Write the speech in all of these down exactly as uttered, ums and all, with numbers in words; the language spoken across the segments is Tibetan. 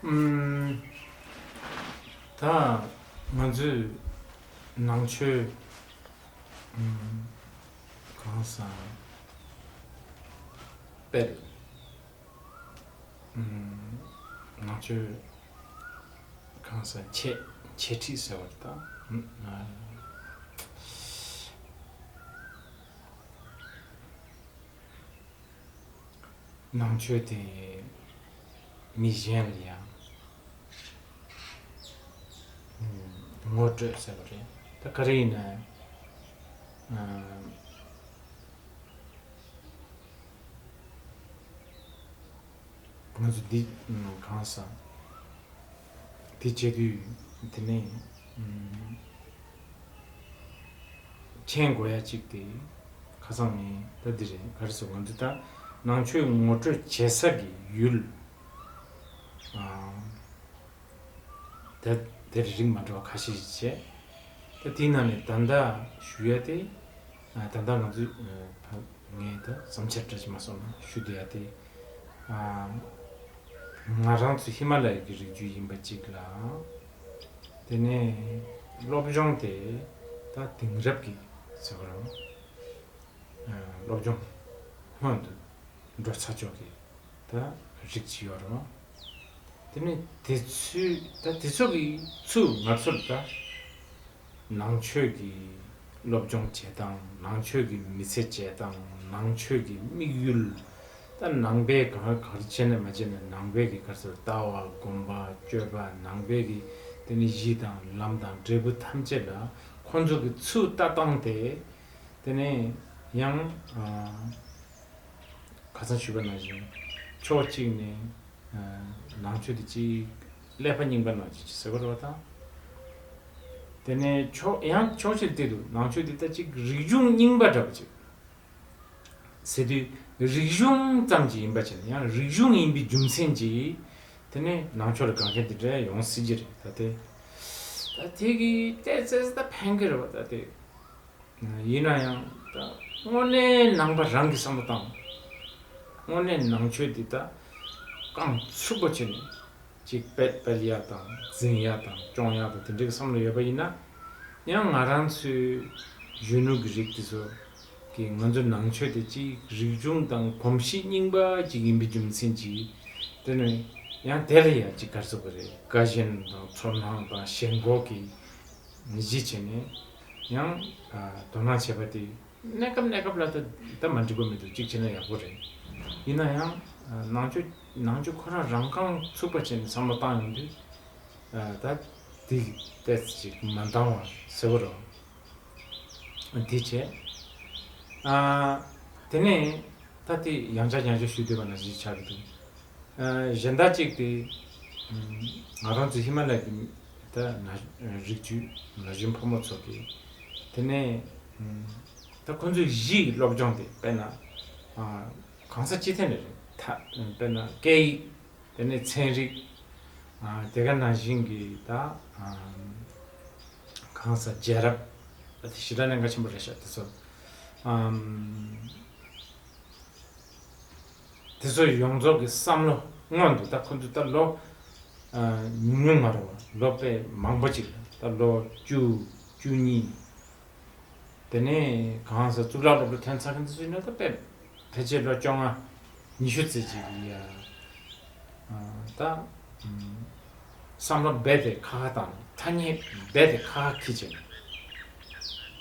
ཨམ། ད་ང་ཚོས་ནང་ཆོས། ཨམ། གང་ཟག་སྤེལ། ཨམ། ནང་ཆོས་གང་ཟག་འཆད། འཆད་ཁྲིད་ཟེར་བ་དང་། ཨམ། ནང་ཆོས་དེ་མི་གཞན་ལ་ཡང་ངོ་སྤྲོད་ཟེར་བ་རེད། ད་ག་རེ་ཡིན་ན། ང་ཚོ་འདི་གང་ཟག་དེ་བྱེད་དུས་དེ་ནས་མཁྱེན་དགོས་ཡ་གཅིག་དེ་ཁ་སང་ངས་ད་འདི་རེད། ག་རེ་ཟེར། ང་ཚོ་ད་ནང་ཆོས་ངོ་སྤྲོད་བྱེད་ས་གི་ཡུལ། ཨ། དེ་དེར་རིགས་མ་འདྲ་བ་ཁ་ཤས་ཤིག་བྱས། ད་དེའི་ནང་ནས་ད་ལྟ་ཞུ་ཡ་དེ། ད་ལྟ་ང་ཚོས་ངས་ད་བསམ་འཆར་འདྲ་ཞིག་མ་སོང་ན་ཞུ་བསྡད་ཡ་དེ། ང་རང་ཚོ་ཧི་མ་ལ་ཡ་གི་རི་རྒྱུད་ཡིན་པ་གཅིག་ལ། དེ་ནས་སློབ་སྦྱོང་དེ་ད་དེང་རབས་ཀྱི་ཟེར་བ་རང་སློབ་སྦྱོང་སྔོན་དུ་འགྲོ་ཚར་ཆོག་གི་ད་རིགས་ཅིག་ཡོད་རེད་བ། དེ་ནས་དེ་ཚོའི་ད་དེ་ཚོ་གི་ཚུར་ང་ཚོར་ད་ནང་ཆོས་ཀྱི་སློབ་སྦྱོང་བྱེད་སྟངས། ནང་ཆོས་ཀྱི་མི་ཚེ་བྱེད་སྟངས། ནང་ཆོས་ཀྱི་དམིགས་ཡུལ། ད་ནང་པའི་ག་ག་རེ་བྱས་ནས་མ་བྱས་ནས་ནང་པའི་གི་ག་རེ་ཟེར། ལྟ་བ། སྒོམ་པ། སྤྱོད་པ། ནང་པའི་གི་དེ་ནི་གཞི་དང་ལམ་དང་འབྲས་བུ་ཐམས་ཅད་ལ་ཁོང་ཚོ་གི་ཚུར་ལྟ་སྟངས་དེ། དེ་ནས་ཡང་ཨ་ཁ་སང་ཞུས་པ་ནང་བཞིན་ཕྱོགས་གཅིག་ནས་ཨ་ནང་ཆོས་དེ་གཅིག་ཀླད་པ་རྙིང་པ་ནང་བཞིན་ཅིག་ཟེར་བ་རེད་བ་དང་། དེ་ནས་ཕྱོགས་ཡང་ཕྱོགས་གཅིག་དེ་དུ་ནང་ཆོས་དེ་ད་གཅིག་རིག་གཞུང་རྙིང་པ་འདྲ་པོ་ཅིག་ཟེར་དུས། རིག་གཞུང་ཙམ་ཅིག་ཡིན་པ་བྱས་ན་ཡང་རིག་གཞུང་ཡིན་པའི་རྒྱུ་མཚན་གྱིས་དེ་ནས་ནང་ཆོས་ལ་དགའ་མཁན་དེ་འདྲ་ཡོང་སྲིད་ཀྱི་རེད། ད་དེ་ད་དེ་གི་ཏོག་ཙམ་ད་ཕན་གི་རེད་བ། ད་དེ། ཡིན་ན་ཡང་ད་དངོས་གནས་ནང་པ་རང་གི་བསམ་བློ་བཏང་། དངོས་གནས་ནང་ཆོས་འདི་ད་རྐང་ཚུགས་པ་བྱས་ནས་ཅིག་སྤེལ་སྤེལ་ཡ་དང་འཛིན་ཡ་དང་སྐྱོང་ཡ་དང་དེ་འདྲའི་བསམ་བློ་ཡོད་པ་ཡིན་ན། ཡང་ང་རང་ཚོའི་གཞོན་ནུ་གི་རིགས་དེ་ཚོ་གི་ང་ཚོ་ནང་ཆོས་དེ་ཅིག་རིག་གཞུང་དང་གོམས་གཤིས་རྙིང་པ་ཅིག་ཡིན་པའི་རྒྱུ་མཚན་གྱིས། དེ་ནས་ཡང་དེ་ལ་ཡང་ཅིག་ག་རེ་ཟེར་དགོས་རེད། དགའ་ཞེན་དང་ཚོར་སྣང་དང་ཞེན་ཁོག་གི་གཞི་བྱས་ནས་ཡང་ཨ་དོ་སྣང་བྱེད་པ་དེ་གནས་སྐབས་གནས་སྐབས་ལ་ད་ད་མ་འགྲིག་པ་མི་འདུག་གཅིག་བྱས་ན་ཡག་པོ་རེད། ཡིན་ན་ཡང་ཨ་ནང་ཆོས་ནང་ཆོས་ཁོ་རང་རང་རྐང་ཚུགས་པ་བྱས་ནས་བསམ་བློ་བཏང་ཡོང་དུས། ཨ་ད་དེ་ཏོག་ཙམ་ཅིག་མ་འདང་བ་ཟེར་བ་རེད། དེ་བྱས། ཨ་དེ་ནས་ད་དེ་ཡང་བསྐྱར་ཡང་བསྐྱར་ཞུ་འདོད་པ་ནང་བཞིན་ཆགས་ཀྱི་འདུག་ཨ་གཞན་དག་ཅིག་དེ། ཨམ། ང་རང་ཚོ་ཧི་མ་ལ་ཡ་གི་ད་ན་རིགས་རྒྱུད་ན་གཞོན་ཕོ་མོ་ཚོ་གི། དེ་ནས་ཨམ། ད་ཁོང་ཚོའི་གཞིའི་སློབ་སྦྱོང་དེ་དཔེར་ན། ཨ་གང་ས་ཅི་ཐད་ནས་རེད། ད་དཔེར་ན་སྐད་ཡིག་དེ་ནས་ཚན་རིག་ཨ་དེ་ག་ནང་བཞིན་གྱི་ད་ཨམ། གང་ས་རྒྱལ་རབས། ད་དེ་ཞེ་དྲག་གནད་འགག་ཆེན་པོ་རེད་ཤག་དེ་ཚོ། ཨམ། དེ་ཚོ་ཡོངས་རྫོགས་ཀྱི་བསམ་བློ་སྔོན་དུ་ད་ཁོ་ཚོ་ད་ལོ་ཨ་ཉུང་ཉུང་མ་རེད་བ། ལོ་དཔེ་མང་པོ་ཅིག་ད་ལོ་བཅུ་བཅུ་གཉིས། དེ་ནས་གང་ཟེར་གཙུག་ལག་སློབ་གྲྭ་ཐོན་ཚར་མཁན་དེ་ཚོ་ཡིན་ན་ད་དཔེ་ཕལ་ཆེར་ལོ་བཅོ་ལྔ་ཉི་ཤུ་ཙམ་ཅིག་ཡ། ཨ་ད་ཨམ། བསམ་བློ་རྦད་དེ་ཁ་ཁ་བཏང་། ཐ་སྙད་རྦད་དེ་ཁ་ཁ་འཁྱེར་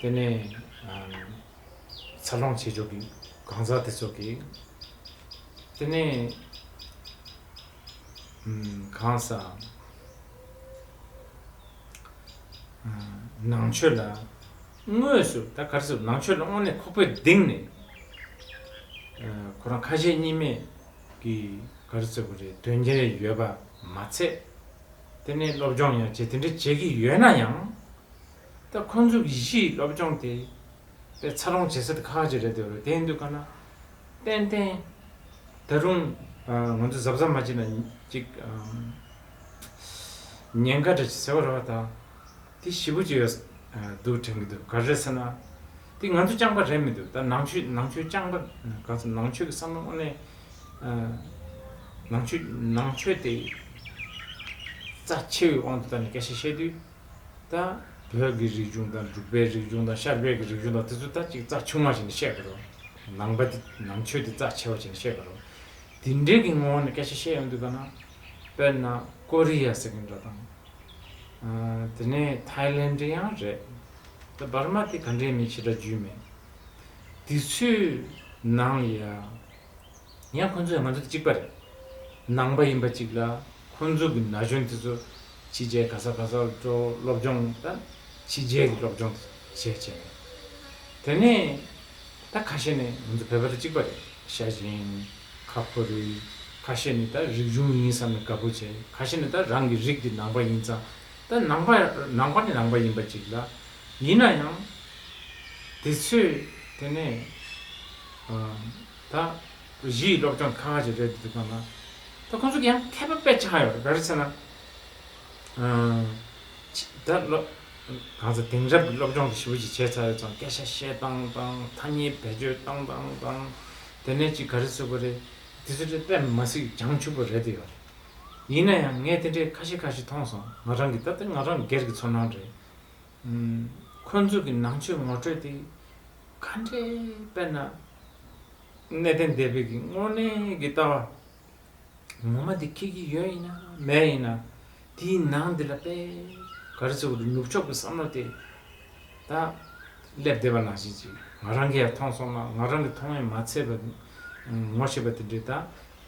བྱས། དེ་ནས་ཨམ། འཚར་ལོངས་བྱེད་ཕྱོགས་ཀྱི་གང་ཟག་དེ་ཚོ་གིས། དེ་ནས་ཨམ། གང་ཟག་ཨམ། ནང་ཆོས་ལ་དངོས་སུ་ད་ག་རེ་ཟེར། ནང་ཆོས་ལ་དངོས་གནས་ཁོག་པའི་གཏིང་ནས་ཨ་ཁོ་རང་ཁ་ཞེ་གཉིས་མེད་ཀྱི་ག་རེ་ཟེར་དགོས་རེད། དོན་གཉེར་ཡོད་པ་མ་ཚད། དེ་ནས་སློབ་སྦྱོང་ཡང་བྱེད། དེ་འདྲ་བྱེད་ཀྱི་ཡོད་ན་ཡང་། ད་ཁོང་ཚོ་གི་གཞིའི་སློབ་སྦྱོང་དེ་དཔེ་འཚར་ལོངས་བྱེད་ས་དེ་ཁག་ཅིག་རེད་འདུག་རེད། དེ་ཡིན་དུས་ག་ན་ཏན་ཏན་ད་རུང་ཨ་ང་ཚོ་གཟབ་གཟབ་མ་བྱས་ན་ཅིག་ཨམ། ཉེན་ཁ་འདྲ་ཅིག་ཟེར་བ་རེད་བ། ད་དེ་ཞེ་པོ་ཅིག་ཡོད་འདུག་དྲན་གྱི་འདུག་ག་རེ་རེད་ཟེར་ན། དེ་ང་ཚོ་རྐྱང་པ་རེད་མི་འདུག་ད་ནང་ཆོས་ནང་ཆོས་རྐྱང་པ་གང་ཟེར། ནང་ཆོས་ཀྱི་བསམ་བློ་དངོས་གནས་ཨ་ནང་ཆོས་ནང་ཆོས་དེ་ རྩ་ཆེ་བའི་དབང་དུ་བཏང་ནས་སྐད་ཆ་བཤད་དུས། ད་བོད་ཀྱི་རིག་གཞུང་དང་འབྲུག་པའི་རིག་གཞུང་དང་ཤར་པའི་གི་རིག་གཞུང་དང་དེ་ཚོ་ད་ཅིག་རྩ་ཆུང་བ་བྱས་ནས་བཤད་དགོས་རེད། ནང་པ་དེ་ནང་ཆོས་དེ་རྩ་ཆེ་བ་བྱས་ནས་བཤད་དགོས་རེད། དེ་འདྲའི་གི་ངོ་བོ་ནས་སྐད་ཆ་བཤད་ཡོང་དུས་ག་ན། དཔེར་ན་ཀོ་རི་ཡ་ཟེར་གི་འདྲ་དང་། ཨ། དེ་ནས་ཐའི་ལེན་ཌི་ཡང་རེད། ད་འབར་མ་དེ་ག་འདྲའི་མི་ཞེ་དྲག་རྒྱུས་མེད། དེ་ཚོའི་ནང་ལ་ཡ། ཡང་ཁོང་ཚོས་ང་ཚོ་དང་གཅིག་པ་རེད། ནང་པ་ཡིན་པ་གཅིག་ལ། ཁོང་ཚོ་གི་ན་གཞོན་དེ་ཚོ་ཕྱི་རྒྱལ་ག་ས་ག་སར་འགྲོ། སློབ་སྦྱོང་ད་ཕྱི་རྒྱལ་གྱི་སློབ་སྦྱོང་བྱས་བྱས་ནས། དེ་ནས་ད་ཁ་ཤས་ནས་ང་ཚོ་བོད་པ་དང་གཅིག་པ་རེད། ཤ་ཞེན། ཁ་ཕོ་རུས། ཁ་ཤས་ནི་ད་རིག་གཞུང་ཡིན་བསམ་ནས་དགའ་པོ་བྱས། ཁ་ཤས་ནི་ད་རང་གི་རིགས་དེ་ནང་པ་ཡིན་ཙང་། ད་ནང་པ་ནང་པ་ནི་ནང་པ་ཡིན་པ་གཅིག་ལ། ཡིན་ན་ཡང་། དེ་ཚོས་དེ་ནས་ཨ། ད་གཞིའི་སློབ་སྦྱོང་ཁག་ཁག་ཅིག་རེད་འདུག་ག་ན། ད་ཁོང་ཚོ་གི་ཡང་མཁས་པ་དཔེ་ཆགས་ཡོད་རེད། ག་རེ་ཟེར་ན། ཨ། ཅི་ད་སློབ་གང་ཟེར། དེང་རབས་ཀྱི་སློབ་སྦྱོང་གི་ཞེ་པོ་ཅིག་བྱས་ཚར་ཡོད་ཙང་། སྐད་ཆ་བཤད་སྟངས་དང་། ཐ་སྙད་བེད་སྤྱོད་བཏང་སྟངས་དང་། དེ་ནས་ཅིག་ག་རེ་ཟེར་དགོས་རེད། དེ་ཚོ་དཔེ་མ་སྲིད་བྱང་ཆུབ་པོ་རེད་དེ་ཡོད་རེད། ཡིན་ན་ཡང་ངས་དེ་འདྲའི་ཁ་ཤས་ཁ་ཤས་མཐོང་སོང་། ང་རང་གི་ད་ལྟ་ང་རང་སྒེར་གྱི་ཚོར་སྣང་རེད། ཨུམ། ཁོ་ཚོ་གི་ནང་ཆོས་ངོ་སྤྲོད་དེ་ག་འདྲའི། དཔེར་ན་གནས་བརྟན་སྡེ་པའི་གི་དངོས་གནས་ཀྱི་ལྟ་བ་ངོ་མ་དེ་འཁྱེར་གྱི་ཡོད་ཡིན་ན་མེད་ཡིན་ན། དེའི་ནང་དེ་ལ་དཔེ་ག་རེ་ཟེར་དགོས་རེད། ནུབ་ཕྱོགས་ཀྱི་བསམ་བློ་དེ་ད་སླེབས་བསྡད་པ་ནང་བཞིན་ཅིག་ང་རང་གིས་ཡང་མཐོང་སོང་ན། ང་རང་གིས་མཐོང་བས་མ་ཚད་པ། ངོ་ཤེས་པ་དེ་འདྲའི་ད་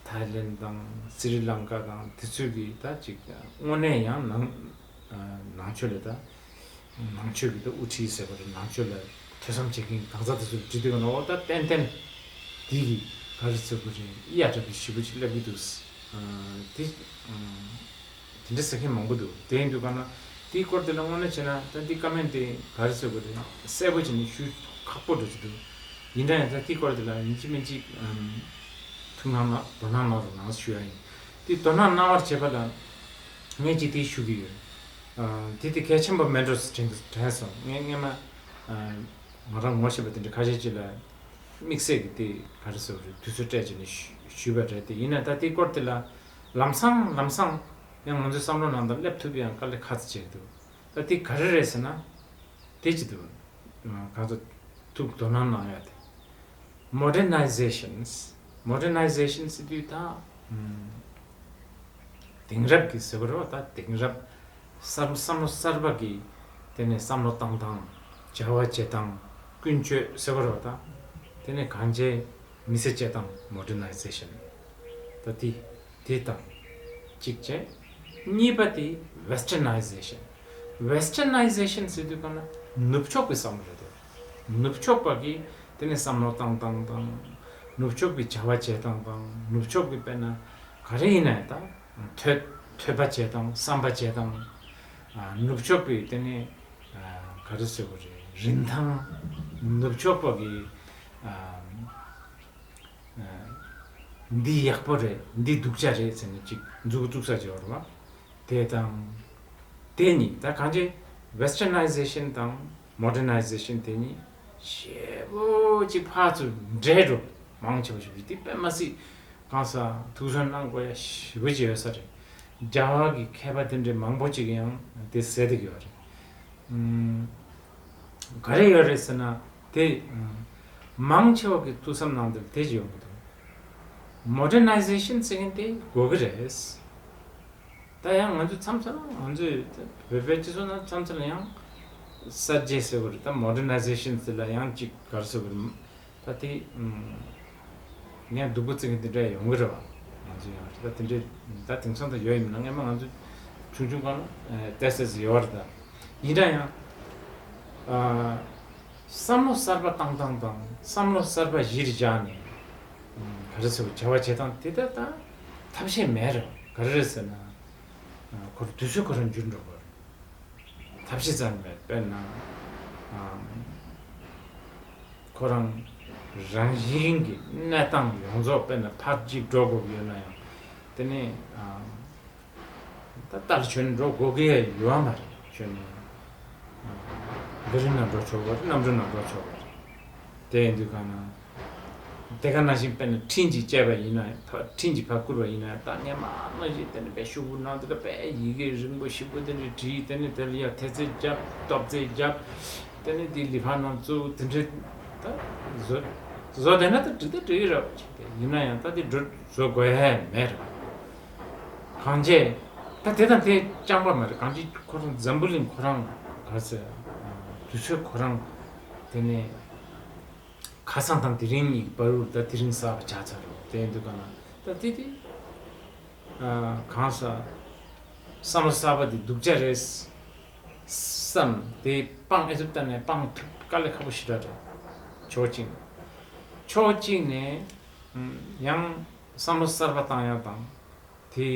ཐའི་ལེན་དང་སི་རི་ལང་ཀ་དང་དེ་ཚོའི་གི་ད་ཅིག་དངོས་གནས་ཡང་ནང་ནང་ཆོས་ལ་ད། ནང་ཆོས་ཀྱི་ད་དབུ་ཁྲིད་ཟེར་བ་རེད། ནང་ཆོས་ལ་ཐོས་བསམ་བྱེད་མཁན་གང་ཟག་དེ་ཚོར་དྲིས་དུས་ཀ་ན། འོ་ད་ཏན་ཏན་འདི་གི་ག་རེ་ཟེར་དགོས་རེད། གཡའ་འདྲ་པོ་ཞེ་པོ་ཅིག་སླེབས་ཀྱི་འདུག། དེ་དེ་འདྲ་ཟེར་མཁན་མང་པོ་འདུག། དེ་ཡིན་དུས་ཀ་ན་དེའི་སྐོར་དེ་ལ་དངོས་གནས་བྱས་ན་ད་འདི་ཀ་མེན་དེ་ག་རེ་ཟེར་དགོས་རེད། གསལ་པོ་བྱས་ནས་ཞུ་ཁག་པོ་འགྲོ་གི་འདུག། ཡིན་ན་ཡང་ད་དེའི་སྐོར་དེ་ལ་ཡིན་གཅིག་མིན་གཅིག་ཐུགས་སྣང་གནང་། དོ་སྣང་གནང་རོགས་གནང་ཞུ་ཡ་ཡིན། དེ་དོ་སྣང་གནང་བར་བྱེད་པ་ལ་ངས་ཅིག་དེ་ཞུ་གི་ཡོད། ཨ། དེ་དེ་གལ་ཆེན་པོ་མེད་འགྲོ་དྲན་དྲན་སོང་། ངས་སྔན་མ། ཨ། ང་རང་ངོ་ཤེས་པ་དེ་འདྲ་ཁ་ཤས་ཅིག་ལ་དམིགས་བསལ་གྱི་དེ་ག་རེ་ཟེར་དགོས་རེད། དུས་ཚོད་སྤྲད་བྱས་ནས་ཞུ་ཞུས་པ་རེད། དེ་ཡིན་ན་ད་དེའི་སྐོར་དེ་ལ་ལམ་སང་ལམ་སང་ཡང་ང་ཚོའི་བསམ་བློ་ནང་དུ་སླེབས་ཐུབ་ཡང་དཀའ་ལས་ཁག་ཙམ་བྱས་འདུག། ད་དེ་ག་རེ་རེད་ཟེར་ན། དེ་ཅི་འདུག། གང་ཚོ་ཐུགས་དོ་སྣང་གནང་ཡ་དེ། Modernizations. Modernizations ཟེར་དུས་ད། ཨམ། དེང་རབས་ཀྱི་ཟེར་བ་རེད་བ། ད་དེང་རབས་གསར་བསམ་བློ་གསར་པ་གི་དེ་ནས་བསམ་བློ་བཏང་སྟངས། བྱ་བ་བྱེད་སྟངས། ཀུན་སྤྱོད་ཟེར་བ་རེད་བ། ད་དེ་ནས་གང་བྱས་མི་ཚེ་སྐྱེལ་སྟངས། Modernization. ད་དེ་དེ་དང་གཅིག་བྱས། གཉིས་པ་དེ་Westernization. Westernization ཟེར་དུས་ག་ན་ནུབ་ཕྱོགས་པའི་བསམ་བློ་རེད་དེ། ནུབ་ཕྱོགས་པ་གིས་དེ་ནས་བསམ་བློ་བཏང་སྟངས་དང་། ནུབ་ཕྱོགས་པའི་བྱ་བ་བྱེད་སྟངས་དང་། ནུབ་ཕྱོགས་པའི་དཔེར་ན་ག་རེ་ཡིན་ན་ཡང་ད་ཐོས་ཐོས་པ་བྱེད་སྟངས། བསམ་པ་བྱེད་སྟངས། ཨ། ནུབ་ཕྱོགས་པའི་དེ་ནས། ཨ། ག་རེ་ཟེར་དགོས་རེད། རིན་ཐང་། ནུབ་ཕྱོགས་པ་གི། ཨ། ཨ། འདི་ཡག་པོ་རེད། འདི་སྡུག་ཅག་རེད་ཟེར་ནས་ཅིག་མཛུབ་གུ་བཙུགས་ས་བྱེད་པ་རེད་བ། དེ་དང་དེ་གཉིས། ད་གང་ཅི་Westernization དང་Modernization དེ་གཉིས་ཞེ་པོ་ཅིག་ཕར་ཚུར་འདྲེས་འགྲོ། མང་ཆེ་བ་ཞིག་གིས་དེ་དཔེ་མ་སྲིད་གང་ས་ཐུགས་སྣང་གནང་དགོས་ཡ་ཞེ་པོ་ཅིག་ཡོད་ས་རེད། རྒྱ་གར་གྱི་མཁས་པ་དེ་འདྲའི་མང་པོ་ཅིག་གིས་ཡང་དེ་ཟེར་བསྡད་ཀྱི་ཡོད་རེད། ཨུམ། ག་རེ་ཡོད་རེད་ཟེར་ན། དེ་ཨུམ། མང་ཆེ་བ་གི་ཐུགས་བསམ་ནང་དུ་དེ་ཅིག་ཡོང་གི་འདུག། Modernization ཟེར་མཁན་དེ་དགོས་ཀྱི་རེད། ད་ཡང་ང་ཚོ་མཚམས་མཚམས་ལ། ང་ཚོའི་བོད་པའི་སྤྱི་ཚོགས་ནང་མཚམས་མཚམས་ལ་ཡང་གསར་བརྗེ་ཟེར་བ་རེད། ད་Modernization ཟེར་ལ་ཡང་ཅིག་ག་རེ་ཟེར་དགོས་རེད། ད་དེ། ཨུམ། ངས་སྡུག་པོ་བརྩི་མཁན་དེ་འདྲ་ཡོང་གི་རེད་བ། ང་ཚོ་ཡང་ད་དེ་འདྲའི། ད་དེང་སང་ད་ཡོད་ཡིན་ན། སྔན་མ་ང་ཚོ་ཆུང་ཆུང་སྒང་ལ་ཏོག་ཙམ་ཡོད་རེད་ད། ཡིན་ན་ཡང་། ཨ། བསམ་བློ་གསར་པ་བཏང་སྟངས་དང་། བསམ་བློ་གསར་པ་གཞིར་བཞག་ནས། ཨུམ། ག་རེ་ཟེར། བྱ་བ་བྱེད་སྟངས་དེ་ད་ད་ཐབས་ཤེས་མེད་རེད། ག་རེ་རེད་ཟེར་ན། ཨ། ཁོ་རང་དུས་ཚོད་ཁོ་རང་འགྱུར་འགྲོ་གི་རེད། ཐབས་ཤེས་ཙམ་མེད། དཔེར་ན། ཨམ། ཁོ་རང་རང་བཞིན་གྱི་གནས་སྟངས་ཡོངས་རྫོགས་དཔེར་ན་ཕར་གཅིག་འགྲོ་དགོས་ཀྱི་ཡོད་ན་ཡང་། དེ་ནས། ཨམ། ད་ལྟར་བྱོན་འགྲོ་དགོས་ཀྱི་ཡོད་མ་རེད། བྱོན་ནས། ཨམ། དེ་རིང་ན་འགྲོ་ཆོག་གི་རེད། གནམ་གྲུ་ན་འགྲོ་ཆོག་གི་རེད། དེ་ཡིན་དུས་ག་ན། དེ་ག་ནང་བཞིན་དཔེར་ན་འཕྲིན་ཅིག་བཅད་པ་ཡིན་ན་ཕ་འཕྲིན་ཅིག་ཕར་བསྐུར་བ་ཡིན་ན་ད་སྔན་མ་ནང་བཞིན་དེ་ནི་དཔེ་ཤོག་བུ་ནང་དེ་ལ་དཔེ་ཡི་གེ་རིང་པོ་ཞིབ་པོ་དེ་འདྲ་བྲིས། དེ་ནི་དེ་ལ་ཡ་ཐེལ་ཙེ་བརྒྱབ། ལྟོ་ཙེ་བརྒྱབ། དེ་ནི་དེ་ལི་ཕ་ནང་བཙུགས། དེ་འདྲ་ད་བཟོ་བཟོ་བསྡད་ན་ད་འགྲིག་ད་འགྲིག་གི་རེད་བ། ཅིག་དེ་ཡིན་ན་ཡང་ད་དེ་འགྲོ་བཟོ་དགོས་ཡ་མེད་རེད་བ། གང་བྱས་ད་དེ་དང་དེ་རྐྱང་པ་མ་རེད། གང་ཅི་ཁོ་རང་འཛམ་བུ་གླིང་ཁོ་རང་ག་ཚོད་དུས་ཚོད་ཁོ་རང་དེ་ནས། ཁ་སང་དང་དེ་རིང་གཉིས་བར་དུ་ད་དེ་རིང་གསར་པ་ཆགས་ཚར་རོ། དེ་ཡིན་དུས་ག་ན་ད་དེ་དེ་ཨ་གང་ས་བསམ་བློ་གསར་པ་དེ་སྡུག་ཅག་རེད་བསམ་དེ་སྤང་ཨེ་ཐུབ། ད་ནས་སྤང་ཐུབ་དཀའ་ལས་ཁག་པོ་ཞེ་དྲག་རེད། ཕྱོགས་གཅིག་ནས་ཕྱོགས་གཅིག་ནས་ཡང་བསམ་བློ་གསར་པ་བཏང་ཡག་དང་། དེ་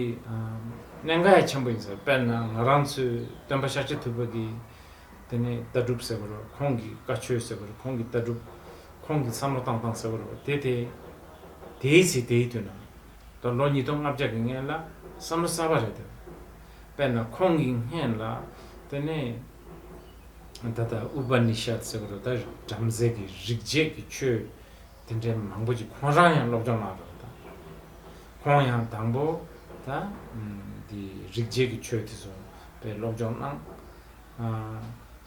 གནད་འགག་ཡ་ཆེན་པོ་ཡིན་ཟེར། དཔེར་ན་ང་རང་ཚོའི་སྟོན་པ་ཤཱཀྱ་ཐུབ་པ་གི་དེ་ནས་ལྟ་གྲུབ་ཟེར་བ་རེད། ཁོང་གི་བཀའ་ཆོས་ཟེར་བ་རེད། ཁོང་གི་ལྟ་གྲུབ། ཁོང་གི་བསམ་བློ་བཏང་སྟངས་ཟེར་བ་རེད། དེ་དེ་དེའི་ཚེ་དེའི་དུས་ན་ད་ལོ་ཉིས་སྟོང་ལྔ་བརྒྱ་གི་སྔན་ལ་བསམ་བློ་གསར་པ་རེད་དེ། དཔེར་ན་ཁོང་གི་སྔན་ལ་དེ་ནས་ད་ལྟ་ཨུ་པ་ནི་ཤད་ཟེར་བ་རེད། ད་བྲམ་ཟེ་གི་རིག་བྱེད་ཀྱི་ཆོས། དེ་འདྲའི་མང་པོ་ཅིག་ཁོང་རང་ཡང་སློབ་སྦྱོང་གནང་རོགས་དང་། ཁོང་ཡང་དང་པོ་ད་འདི་རིག་བྱེད་ཀྱི་ཆོས་དེ་ཚོ་དཔེ་སློབ་སྦྱོང་གནང་།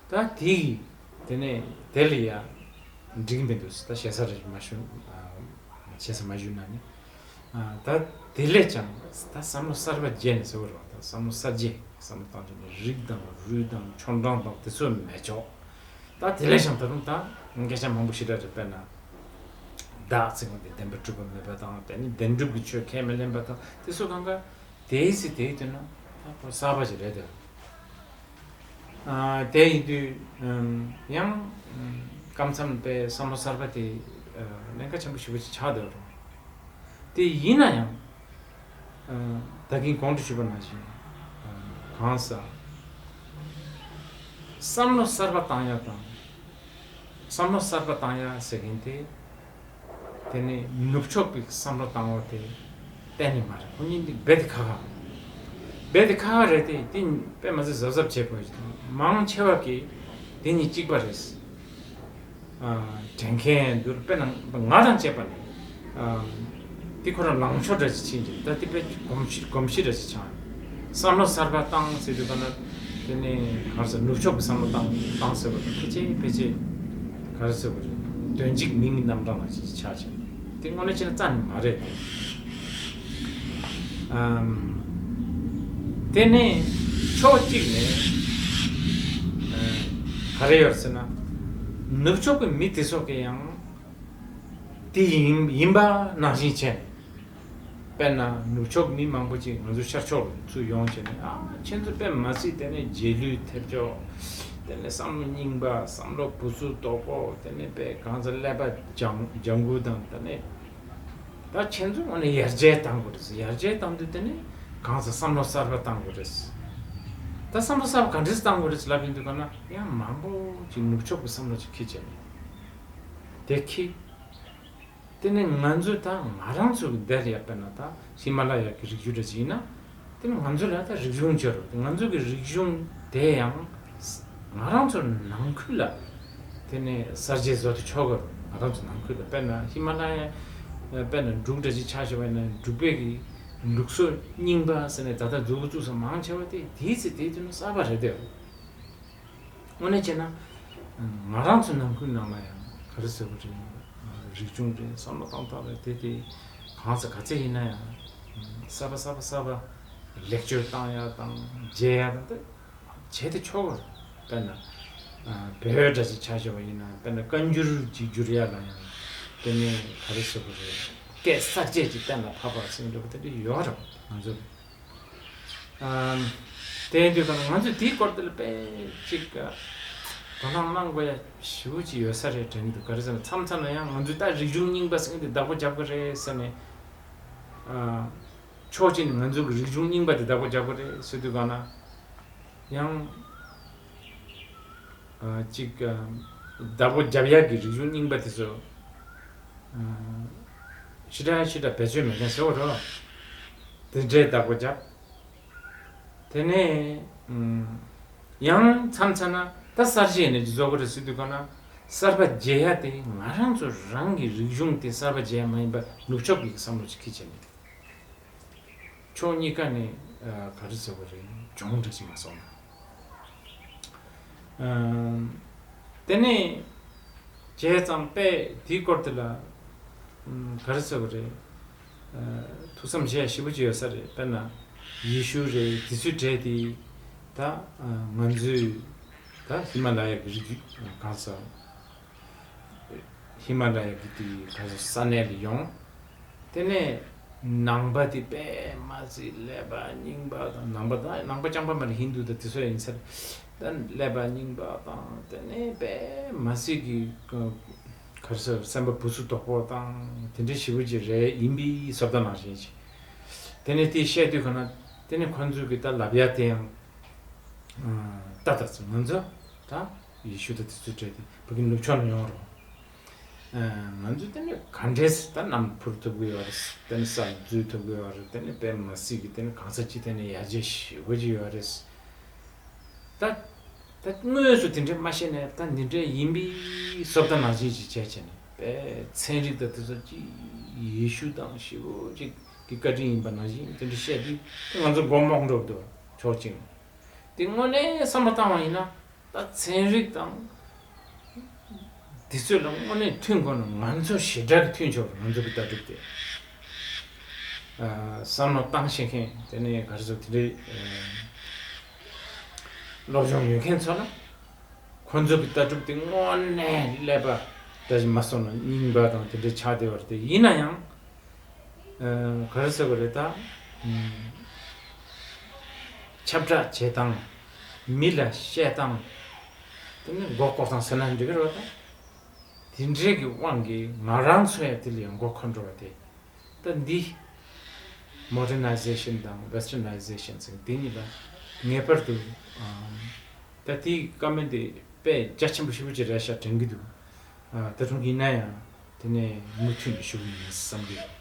ད་དེ་ཡིས་དེ་ནས་དེ་ལ་ཡང་འགྲིག་མི་འདུག་ད་ཞེ་ས་རེ་མ་ཞུ། ཞེ་ས་མ་ཞུ་ན་ནི། ད་དེ་ལས་ཀྱང་ད་བསམ་བློ་གསར་པ་བརྗེ་ནས་ཟེར་བ་རེད་བ། ད་བསམ་བློ་གསར་བརྗེ། བསམ་བློ་བཏང་བྱས་ནས་རིགས་དང་རུས་དང་ཆོ་འབྲང་དང་དེ་ཚོ་མེད་ཆོག་ད་དེ་ལས་ཀྱང་ད་རུང་ད་སྐད་ཆ་མང་པོ་ཞེ་དྲག་རེད། དཔེར་ན་བདག་ཚིག་མ་དེ་བདེན་པར་གྲུབ་པ་མེད་པ་དང་། དེ་ནི་བདེན་གྲུབ་ཀྱི་ཆོས་ཁས་མི་ལེན་པ་དང་། དེ་ཚོ་གང་ག་དེའི་ཚེ་དེའི་དུས་ན་ད་ཁོ་གསར་པ་ཞིག་རེད་དེ། དེ་ཡིན་དུས་ཡང་སྐབས་མཚམས་པའི་བསམ་བློ་གསར་པ་དེ་གནད་འགག་ཆེན་པོ་ཞེ་པོ་ཅིག་ཆགས་བསྡད་པ་རེད། དེ་ཡིན་ན་ཡང་ད་གིན་གོང་དུ་ཞུས་པ་ནང་བཞིན་གང་ཟག་བསམ་བློ་གསར་པ་བཏང་ཡག་དང་། བསམ་བློ་གསར་པ་བཏང་ཡག་ཟེར་མཁན་དེ། དེ་ནི་ནུབ་ཕྱོགས་པའི་བསམ་བློ་བཏང་བ་དེ་གཏན་ནས་མ་རེད། ཁོ་གཉིས་འདི་རྦད་དེ་ཁ་ཁ། རྦད་དེ་ཁ་ཁ་རེད་དེ། དེ་དཔེ་མ་ཚད་གཟབ་གཟབ་བྱེད་དགོས། མང་ཆེ་བ་གིས་དེ་གཉིས་གཅིག་པ་རེད། དྲན་མཁན་འདུག་དཔེར་ན་ང་དང་བཅས་པ་ནི། དེ་ཁོ་རང་ལངས་ཕྱོགས་འདྲ་ཞིག་ཕྱིན་ཅིང་། ད་དེ་དཔེ་གོམས་གཤིས་གོམས་གཤིས་འདྲ་ཞིག་ཆགས། བསམ་བློ་གསར་པ་བཏང་ཟེར་དུས་ག་ན། དེ་ནི་ག་རེ་ཟེར། ནུབ་ཕྱོགས་ཀྱི་བསམ་བློ་བཏང་བཏང་ཟེར་བ་དང་ཕལ་ཆེར་ཕལ་ཆེར་ག་རེ་ཟེར་བ་རེད། དོན་གཅིག་མིང་གི་རྣམ་གྲངས་ལ་ཅིག་ཆགས་ཆེ། དེ་དངོས་གནས་བྱས་ན་རྩ་ནས་མ་རེད། ཨམ། དེ་ནས་ཕྱོགས་གཅིག་ནས་ཨ་ག་རེ་ཡོད་ཟེར་ན། ནུབ་ཕྱོགས་ཀྱི་མི་དེ་ཚོ་གི་ཡང་དེ་ཡིན་ཡིན་པ་ནང་བཞིན་བྱས་ནས། དཔེར་ན་ནུབ་ཕྱོགས་མི་མང་པོ་ཅིག་ང་ཚོ་ཤར་ཕྱོགས་ལ་ཚུར་ཡོང་བྱས་ནས། ཨ། ཁྱེད་ཚོ་དཔེ་མ་སྲིད་དེ་ནས་རྗེས་ལུས་ཐེབས་ཆོག་དེ་ནས་བསམ་བློ་རྙིང་པ། བསམ་བློ་བུ་ཚུགས་དོག་པོ། དེ་ནས་དཔེ་གང་ཟག་ཀླད་པ་ལྗང་ལྗང་གུ་དང་། དེ་ནས་ད་ཁྱེད་ཚོ་དངོས་གནས་ཡར་རྒྱས་བཏང་དགོས་རེད། ཡར་རྒྱས་བཏང་དུས་དེ་ནས་གང་ཟག་བསམ་བློ་གསར་པ་བཏང་དགོས་རེད། ད་བསམ་བློ་གསར་པ་ག་འདྲས་བཏང་དགོས་རེད་ལབ་ཡིན་དུས་ག་ན། ཡང་མང་པོ་ཅིག་ནུབ་ཕྱོགས་ཀྱི་བསམ་བློ་ཅིག་འཁྱེར་བྱས་ནས། དེ་འཁྱེར། དེ་ནི་ང་ཚོས་ད་ང་རང་ཚོ་གི་འདིར་ཡ། དཔེར་ན་ད་ཧི་མ་ལ་ཡ་གི་རི་རྒྱུད་འདྲ་ཅིག་ཡིན་ན། དེ་ནི་ང་ཚོ་ལ་ད་རིག་གཞུང་ཅིག་ཡོད་རེད། ང་ཚོ་གི་རིག་གཞུང་དེ་ཡང་ང་རང་ཚོ་ནང་ཁུལ་ལ་དེ་ནི་གསར་བརྗེ་བཟོ་དུ་ཆོག་གི་རེད། ང་རང་ཚོ་ནང་ཁུལ་ལ། དཔེར་ན་ཧི་མ་ལ་ཡ། དཔེར་ན་འབྲུག་འདྲ་ཅིག་ཆ་བཞག་པ་ཡིན་ན། འབྲུག་པའི་གི་ལུགས་སྲོལ་རྙིང་པ་ཟེར་ནས་ད་ལྟ་མཛུབ་གུ་བཙུགས་ས་མང་ཆེ་བ་དེ་དེའི་ཚེ་དེའི་དུས་ན་གསར་པ་རེད་དེ། དངོས་གནས་བྱས་ན། ང་རང་ཚོ་ནང་ཁུལ་ནང་ལ་ཡང་ག་རེ་ཟེར་དགོས་རེད། རིག་གཞུང་རེད། བསམ་བློ་གཏོང་སྟངས་རེད། དེ་དེ་གང་ཚེ་ག་ཚེ་ཡིན་ན་ཡང་གསར་པ་གསར་པ་གསར་པ་ལེགས་བཅོས་བཏང་ཡ་དང་། བརྗེ་ཡ་དང་། དེ་བྱེད་དེ་ཆོག་གི་རེད། དཔེར་ན་བོད་འདྲ་ཞིག་ཆ་བཞག་པ་ཡིན་ན། དཔེར་ན་བཀའ་འགྱུར་ཅིག་བསྒྱུར་ཡ་ལ་ཡང་དེ་ནས་ག་རེ་ཟེར་དགོས་རེད། སྐད་གསར་བཅད་ཅིག་གཏན་ལ་ཕབ་པ་ཟེར་འདྲ་པོ་དེ་འདྲ་ཡོད་རེད། ང་ཚོ། ཨམ། དེ་ཡིན་དུས་ང་ཚོས་དེའི་སྐོར་དེ་ལ་དཔེ་ཅིག་དོ་སྣང་གནང་དགོས་ཡ་ཞེ་པོ་ཅིག་ཡོད་ས་རེད་དྲན་གྱི་འདུག་ག་རེ་ཟེར་ན། མཚམས་མཚམས་ལ་ཡང་ང་ཚོས་ད་རིག་གཞུང་རྙིང་པ་ཟེར་མཁན་དེ་བདག་པོ་རྒྱབ་ཀྱི་རེད་ཟེར་ནས། ཨ། ཕྱོགས་གཅིག་ནས་ང་ཚོ་གི་རིག་གཞུང་རྙིང་པ་དེ་བདག་པོ་རྒྱབ་ཀྱི་རེད་ཟེར་དུས་ག་ན། ཡང་། ཨ། ཅིག་ཨ། བདག་པོ་རྒྱབ་ཡག་གི་རིག་གཞུང་རྙིང་པ་དེ་ཚོ། ཨ། ཞེ་དྲག་ཞེ་དྲག་བེད་སྤྱོད་མེད་མཁན་ཟེར་བ་རེད། དེ་འདྲའི་བདག་པོ་རྒྱབ། དེ་ནས་ཨམ། ཡང་མཚམས་མཚམས་ན་ད་གསར་བརྗེ་ནས་ཅིག་བཟོ་དགོས་རེད་ཟེར་དུས་ག་ན། གསར་པ་བརྗེ་ཡ་དེ་ང་རང་ཚོ་རང་གི་རིག་གཞུང་དེ་གསར་པ་བརྗེ་ཡ་མ་ཡིན་པ་ནུབ་ཕྱོགས་ཀྱི་བསམ་བློ་ཅིག་ཁྱེར་བྱས་ནས། ཕྱོགས་གཉིས་ཀ་ནས་ཨ་ག་རེ་ཟེར་དགོས་རེད། སྦྱོང་འདྲ་ཞིག་མ་སོང་ན། ཨ་དེ་ནས་བྱས་ཙང་དཔེ་དེའི་སྐོར་དེ་ལ་ཨམ་ག་རེ་ཟེར་དགོས་རེད། ཨ་ཐུགས་བསམ་བཞེས་ཞེ་པོ་ཅིག་ཡོད་ས་རེད། དཔེར་ན་ཡེ་ཤུ་རེད། དེ་ཚོའི་གྲས་དེ་ད་ཨ་ང་ཚོའི་ད་ཧི་མ་ལ་ཡ་གི་རི་རྒྱུད་གང་ས། ཧི་མ་ལ་ཡ་གི་དེ་ག་ས་ས་གནས་ལ་ཡོང་། དེ་ནས་ནང་པ་དེ་དཔེ་མ་སྲིད་ཀླད་པ་རྙིང་པ་དང་། ནང་པ་དང་ནང་པ་རྐྱང་པ་མ་རེད། ཧིན་དུ་དང་དེ་ཚོ་ཡིན་ས་རེད། ད་ཀླད་པ་རྙིང་པ་དང་། དེ་ནས་དཔེ་མ་སྲིད་ཀྱི་ག་རེ་ཟེར། སེམས་པ་བུ་ཚུགས་དོག་པོ་དང་དེ་འདྲ་ཞེ་པོ་ཅིག་རེད། ཡིན་པའི་བཟོ་ལྟ་ནང་བཞིན་ཅིག་དེ་ནས་དེ་བཤད་དུས་ག་ན་དེ་ནས་ཁོ་ཚོས་ཀྱི་ད་ལབ་ཡ་དེ་ཡང་ད་ད་ཚོ་ང་ཚོ་ད་ཡེ་ཤུ་དང་དེ་ཚོའི་གྲས་དེ་ཕ་གི་ནུབ་ཕྱོགས་ནས་ཡོང་རོགས། ང་ཚོས་དེ་ནས་ག་འདྲས་ད་གནམ་འཕུར་ཐུབ་ཀྱི་ཡོད་རེད། དེ་ནས་ས་འཛུལ་ཐུབ་ཀྱི་ཡོད་རེད། དེ་ནས་དཔེ་མ་སྲིད་ཀྱི་དེ་ནས་གང་ས་ཅི་དེ་ནས་ཡར་རྒྱས་ཞེ་པོ་ཅིག་ཡོད་རེད། ད་ད་དངོས་སུ་དེ་འདྲས་མ་བཤད་ནས་ད་འདི་འདྲས་ཡིན་པའི་བཟོ་ལྟ་ནང་བཞིན་ཅིག་བྱས་བྱས་ནས་དཔེ་ཚན་རིག་དང་དེ་ཚོ་ཅིག་ཡེ་ཤུ་དང་ཞེ་པོ་ཅིག་གི་བཀའ་དྲིན་ཡིན་པ་ནང་བཞིན་དེ་འདྲས་བཤད་དུས་ང་ཚོ་མགོ་རྨོངས་འགྲོ་འདུག་ཕྱོགས་གཅིག་ནས། དེ་དངོས་གནས་བསམ་བློ་བཏང་བ་ཡིན་ན། ད་ཚན་རིག་དང་དེ་ཚོ་ལ་དངོས་གནས་མཐུན་དགོས་ན། ང་ཚོ་ཞེ་དྲག་གི་མཐུན་ཆོག་རེད། ང་ཚོ་གི་ལྟ་གྲུབ་དེ། ཨ་བསམ་བློ་བཏང་ཤེས་མཁན་དེ་ནས་ག་རེ་ཟེར། དེ་འདྲའི་ཨ་སློབ་སྦྱོང་ཡོད་མཁན་ཚོ་ལ་ཁོ་ཚོ་གི་ལྟ་གྲུབ་དེ་དངོས་གནས་ཀླད་པ་འདྲ་ཞིག་མ་སོང་ན་རྙིང་པ་དང་དེ་འདྲའི་ཆགས་བསྡད་པ་རེད། དེ་ཡིན་ན་ཡང་། ཨ་ག་རེ་ཟེར་དགོས་རེད་ད། ཨམ་ཁྱབ་བསྒྲགས་བྱེད་སྟངས། མི་ལ་བཤད་སྟངས། དེ་ནས་མགོ་སྐོར་སྟངས་ཟེར་ན་འགྲིག་གི་རེད་པ། ད་དེ་འདྲའི་གི་དབང་གིས་ང་རང་ཚོ་ཡང་དེ་ལ་ཡང་མགོ་འཁོར་འགྲོ་བ་དེ། ད་འདི་Modernization དང་Westernization ཟེར་དེ་གཉིས་ལ་ངེས་པར་དུ་ཨམ་ད་དེའི་བཀའ་མོལ་དེ་དཔེ་རྒྱ་ཆེན་པོ་ཞེ་པོ་ཅིག་རེད་ཤག་དྲན་གྱི་འདུག་ཨ་ད་དུང་ཡིན་ན་ཡང་དེ་ནས་མུ་མཐུད་ནས་ཞུ་གི་ཡིན་བསམ་གྱི་ཡོད།